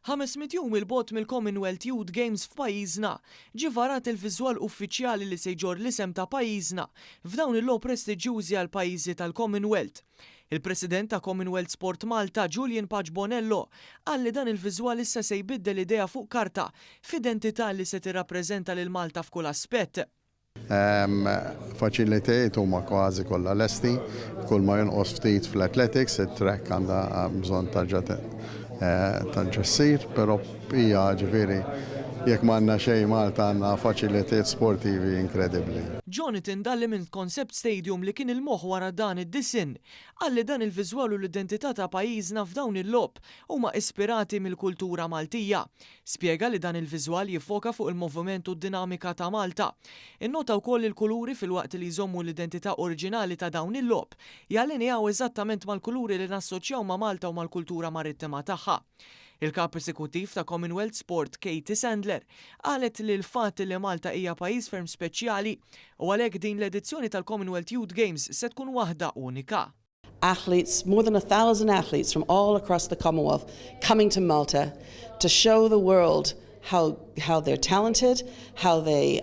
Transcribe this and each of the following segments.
500 jum 'il bogħod mill-Commonwealth Youth Games f'pajjiżna, ġie varat il-viżwal uffiċjali li se jġorr l-isem ta' pajjiżna f'dawn il-logħob prestiġjużi għall-pajjiżi tal-Commonwealth. Il-President ta' Commonwealth Sport Malta, Julian Pace Bonello, qal li dan il-viżwal issa se jbiddel idea fuq karta f'identità li se tirrappreżenta lil Malta f'kull aspett. Faċilitajiet huma kważi kollha lesti, kull ma jonqos ftit fl-athletics, it-track għandha bżonn tarġa' tarġa' ssir, però hija ġifieri jekk m'għandna xejn Malta għandna faċilitajiet sportivi inkredibbli. Jonathan Dalli minn Concept Stadium li kien il-moħħ wara dan id-disinn, qal li dan il-viżwal u l-identità ta' pajjiżna f'dawn il-logħob huma ispirati mill-kultura Maltija. Spjega li dan il-viżwal jiffoka fuq il-moviment u d-dinamika ta' Malta. Innota wkoll li l-kuluri filwaqt li jżommu l-identità oriġinali ta' dawn il-logħob, jallineaw eżattament mal-kuluri li nassoċjaw ma' Malta u mal-kultura marittima tagħha. Il-Kap Esekuttiv ta' Commonwealth Sport Katie Sandler qalet li l-fatt li Malta hija pajjiż ferm speċjali u għalhekk din l-edizzjoni tal-Commonwealth Youth Games se tkun waħda unika. Athletes, more than 1,000 athletes from all across the Commonwealth coming to Malta to show the world how they're talented, how they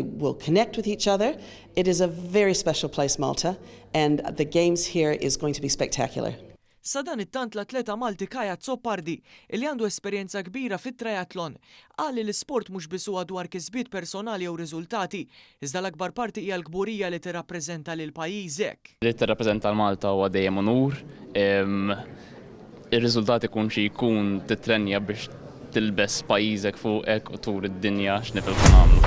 will connect with each other. It is a very special place, Malta, and the games here is going to be spectacular. Sadanittant l-atleta Malti Kai Azzopardi, li għandu esperjenza kbira fit-triathlon, qal li l-isport mhux biss huwa dwar kisbiet personali jew riżultati, iżda l-akbar parti hija l-kburija li tirrappreżenta lil pajjiżek. Li tirrappreżenta l-Malta huwa dejjem unur. Ir-riżultat ikun xi jkun titrenja biex tilbes pajjiżek fuqek u turi d-dinja x'nifilħu nagħmlu.